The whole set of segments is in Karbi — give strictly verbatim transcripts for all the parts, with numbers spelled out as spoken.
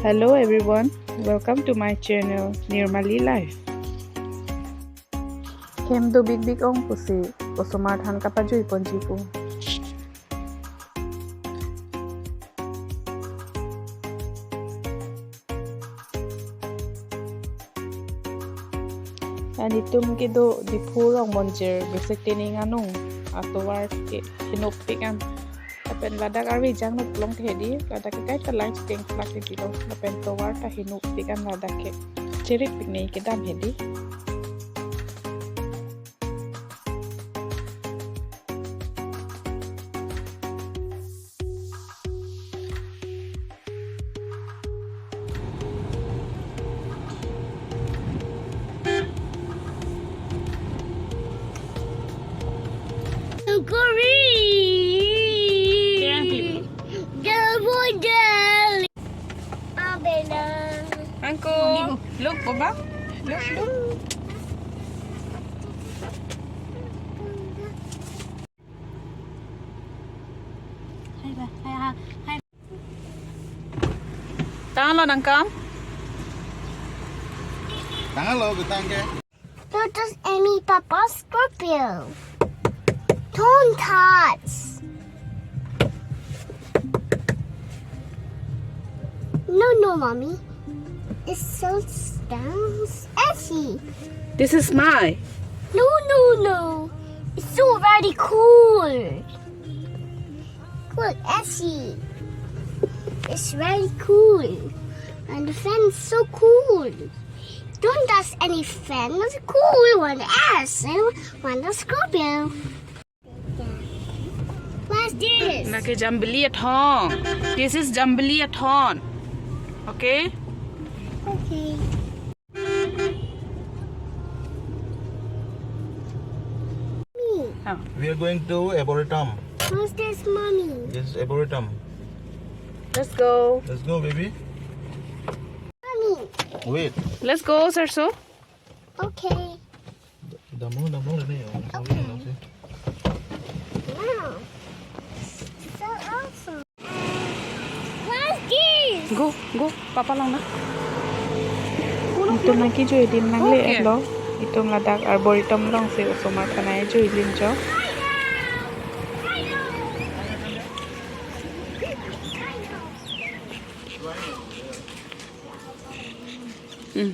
Hello everyone, welcome to my channel Nirmali Life. Hem do big big ong pusi osomar than kapajui ponji pu. Nelitum kedo Diphu Rongmonjir Basic Training anung atovar ke henopik an. Lapen ladak arve jangno pulote hedi, ladak ke kaita lang chiteng plak hedi lo, lapen tovar ta henopik an ladak ke. Chirikpik ne kedam hedi. Angko, look, Baba. Look, look. Hi, ba. Hi, ha. Hi. Tanglo nangkam? Tanglo, ketang ke. Don't touch any Papa Scorpio. Don't touch. No, no, mommy. It's so down. Ashy. This is my. No, no, no. It's so very cool. Cool, Ashy. It's very cool. And the fan is so cool. Don't touch any fan. It's cool. One S and one the Scorpio. What's this? Lake Jumbly Athon. This is Jumbly Athon. Okay? Okay. Me. Ah. We are going to Arboretum. What's this, mommy? This is Arboretum. Let's go. Let's go, baby. Mommy. Wait. Let's go, Sarso. Okay. Damlo, damlo le ne. Okay. Wow. So awesome. What's this? Go, go, Papa lang na. Itum nangkejui adim nangle-etlo. Okay. Itum ladak Arboretum alongsi osomar than ai jui adim jo. Hmm.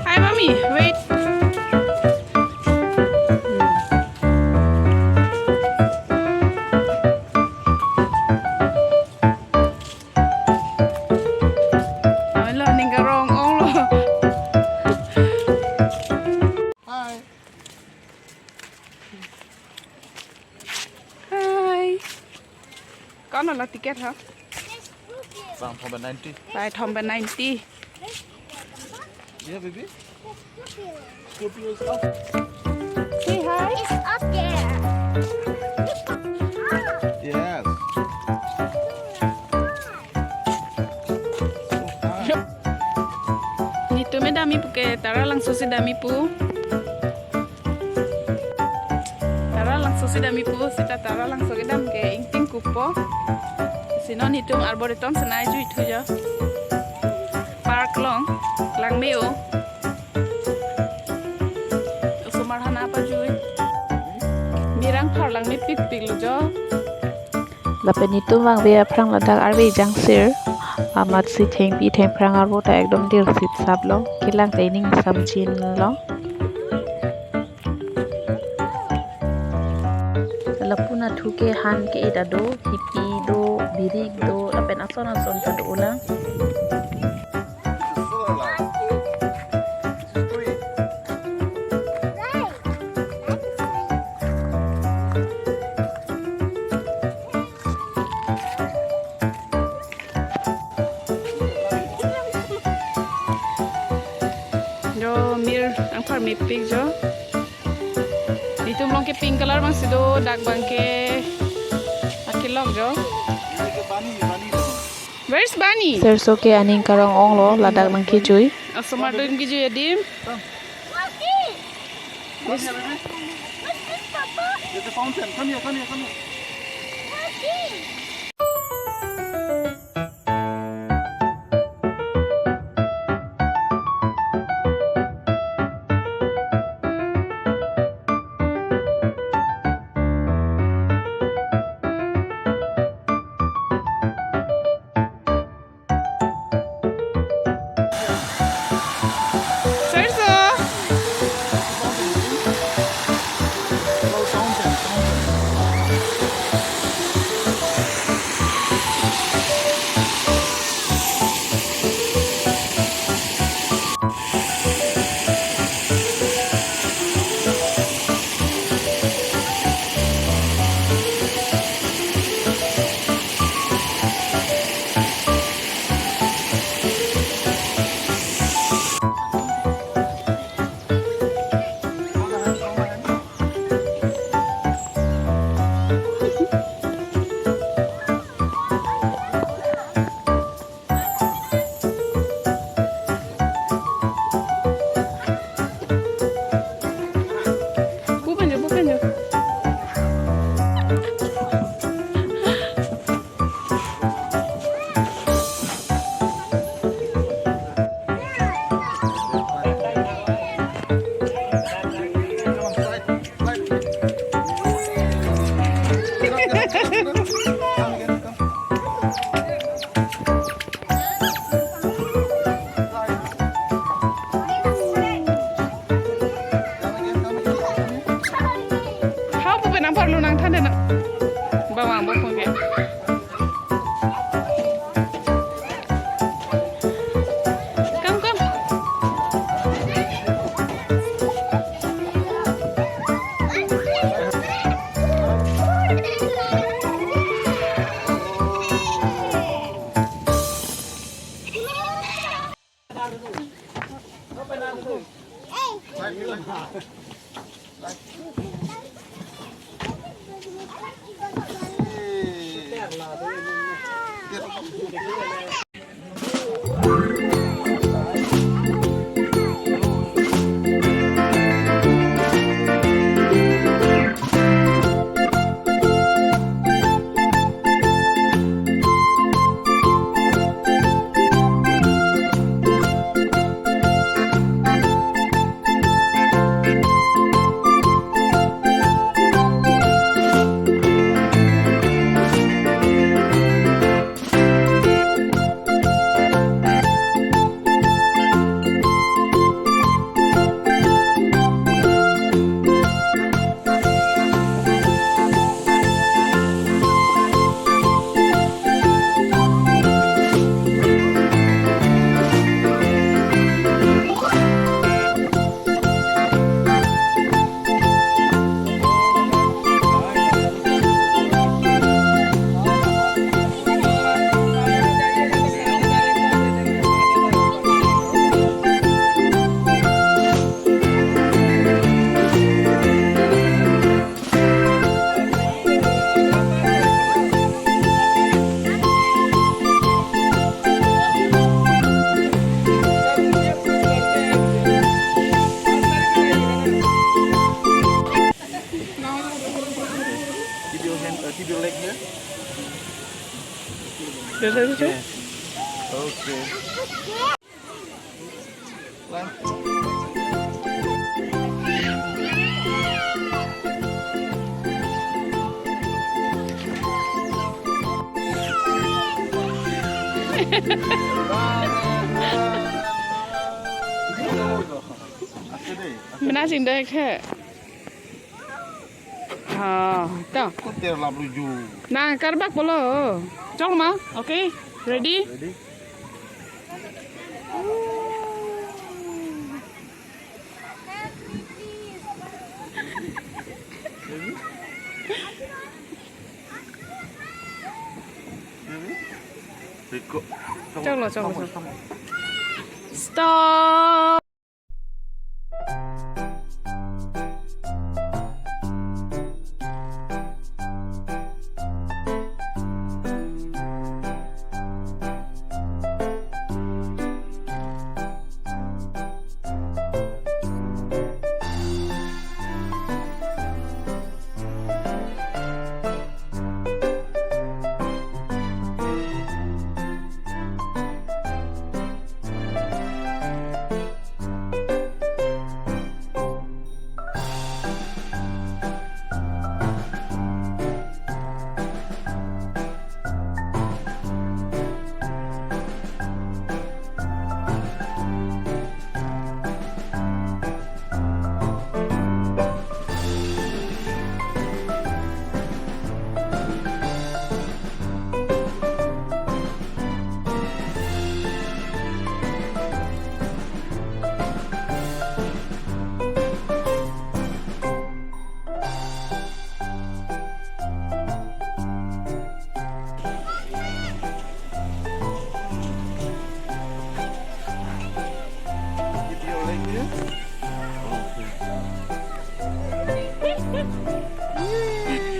Hi, mommy. Wait. Alo, ning karong onglo. Hi. Hi. Kona la ticket ha? Bang thom pen ninety. Bai thom pen ninety. Yeah, baby. Scorpio is up. Say hi. It's up there. Yes. So high. Netum me damji pu ke Taralangso si damji pu. Taralangso si damji pu, seta Taralangso kedam ke ingting kupo. Si non netum Arboretum si nai jui thu jo. Park along, langme-o. Osomar than apajui. Mir angphar langmepikpik lo jo. Lapen netum vangve aphrang ladak arve jangsir. Amatsi thengpi thengphrang arvo ta ekdom dirsip saplo. Kelang ta ining samjinlo. Lapu nathu ke han ke-et ta do, hipi do, birik do, lapen ason ason ta do lang. Jo mir angphar mepik jo. Netum along ke pink color abang si do, dak abang ke akelok jo. Ini ke pani, pani do. Where's Bani? Serso ke aning karong-onglo, ladak nangkejui. Asomar dun kejui adim. Come here, baby. There's a fountain. Come here, come here, come here. Serso. Bukan ya, bukan ya. Hau pu penang parlo nangthan de na. Bawang bo pungke. Come, come. Keep your hand, uh, keep your leg here. Dada, dada. Yes. Okay. One. After day, after Mena day. Sing dek he. Ha, to. Ko ter lap luju. Nang karbak polo. Chong ma. Okay. Ready? Ready? Ready? Ready? Chong lo, chong lo, chong lo. Stop.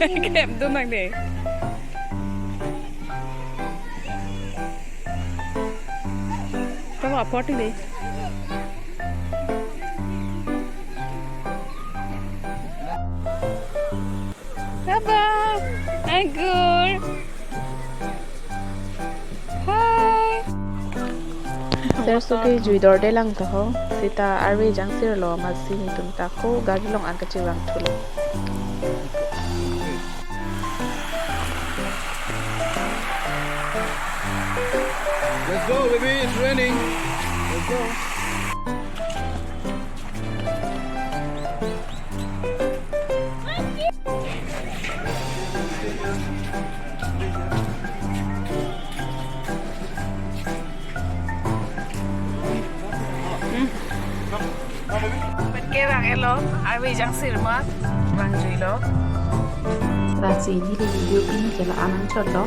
Kep dun nang de. Tama apot ni de. Baba, Angkur. Hi. Sir suki jui dorde lang to ho. Sita arve jangsirlo, masi netum ta ko gari along an kachevang thulo. Let's go, baby. It's raining. Let's go. Pen ke vang-etlo, arve jangsir ma, vangjuilo. Lasi neli video pini ke la-an anchotlo.